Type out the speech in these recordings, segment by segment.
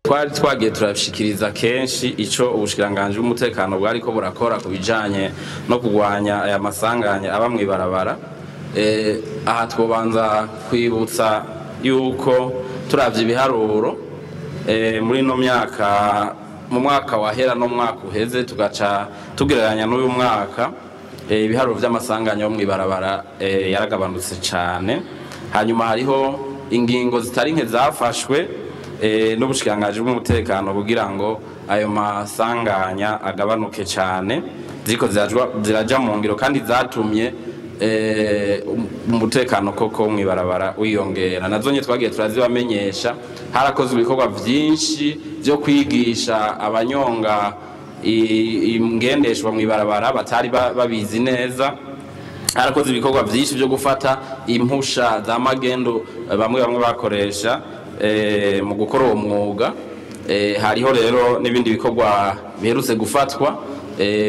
Twari twagiye turabishikiriza kenshi ico ubushikiranganji bw'umutekano bwariko burakora ku bijanye no kurwanya aya masanganya aba mw'ibarabara. Aha twobanza kwibutsa yuko turavye ibiharuro muri no myaka, mu mwaka wahera no mwaka uheze, tugaca tugereranya n'uyu mwaka, ibiharuro vy'amasanganya yo mw'ibarabara yaragabanutse cane. Hanyuma hariho ingingo zitari nke zafashwe n'ubushikiranganji bw'umutekano kugira ngo ayo masanganya agabanuke cane, ziriko ziraja mu ngiro kandi zatumye umutekano koko mw'ibarabara wiyongera. Nazo nye twagiye turazibamenyesha. Harakozwe ibikorwa vyinshi vyo kwigisha abanyonga ingendeshwa mw'ibarabara batari babizi neza. Harakozwe ibikorwa vyinshi vyo gufata impusha za magendo bamwe bamwe bakoresha mu gukora uwo mwuga. Hariho rero n'ibindi bikorwa biherutse gufatwa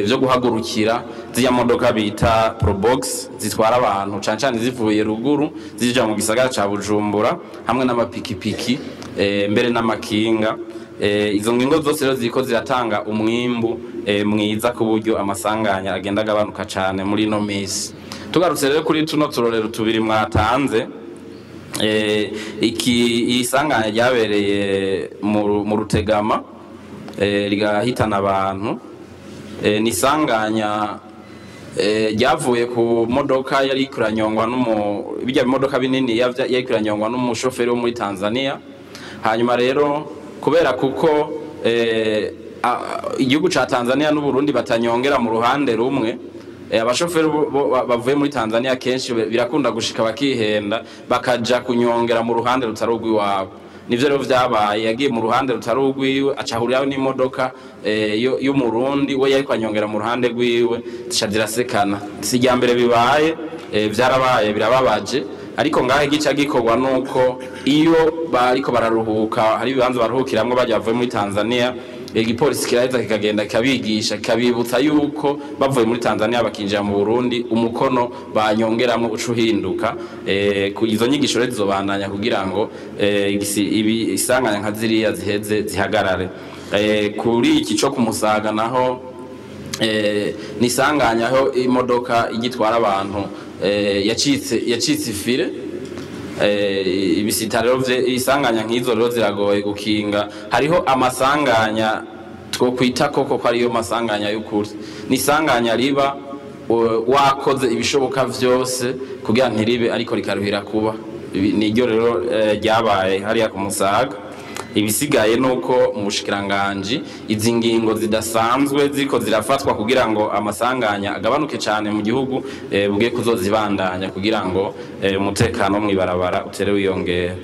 vyo guhagurukira ziriya modoka bita Probox zitwara abantu cane cane zivuye ruguru zija mu gisagara ca Bujumbura, hamwe n'amapikipiki, mbere n'amakinga. Izo ngingo zose rero ziriko ziratanga umwimbu mwiza ku buryo amasanganya agenda agabanuka cane muri ino misi. Tugarutse rero kuri tuno turorero tubiri mwatanze, iki isanganya ryabereye mu Rutegama rigahitana abantu, ni isanganya ryavuye ku modoka yari kuranyongwa n'umu bijya bimodoka binini yari kuranyongwa n'umushoferi wo muri Tanzania. Hanyuma rero kubera kuko igihugu ca Tanzania n'u Burundi batanyongera mu ruhande rumwe, abashoferi bavuye muri Tanzania kenshi birakunda gushika bakihenda bakaja kunyongera mu ruhande rutari urw'iwabo. Nivyo rero vyabaye, yagiye mu ruhande rutari urwiwe acahuriraho n'imodoka y'umurundi we yariko anyongera mu ruhande rwiwe, zica zirasekana. Si irya mbere bibaye, vyarabaye, birababaje. Ariko ngaho igica gikorwa nuko iyo bariko bararuhuka hari ibibanza baruhukiramwo bajya bavuye muri Tanzania, igipolisi kiraheza kikagenda kikabigisha, kikabibutsa yuko bavuye muri Tanzania bakinjira mu Burundi umukono banyongeramwo uca uhinduka. Izo nyigisho rero zizobandanya kugira ngo ibi isanganya nka ziriya ziheze zihagarare. Kuri iki co kumusaga naho, ni isanganya aho imodoka igitwara abantu yacitse ifire. Ibisita rero isanganya nk'izo rero ziragoye gukinga. Hariho amasanganya twokwita koko ko ariyo masanganya y'ukuri, ni isanganya riba wakoze ibishoboka vyose kugira ntiribe ariko rikaruhira kuba. Niryo rero ryabaye hariya ku Musaga. Ibisigaye nuko mu bushikiranganji izi ngingo zidasanzwe ziriko zirafatwa kugira ngo amasanganya agabanuke cane mu gihugu, bugiye kuzozibandanya kugira ngo umutekano mw'ibarabara utere wiyongera.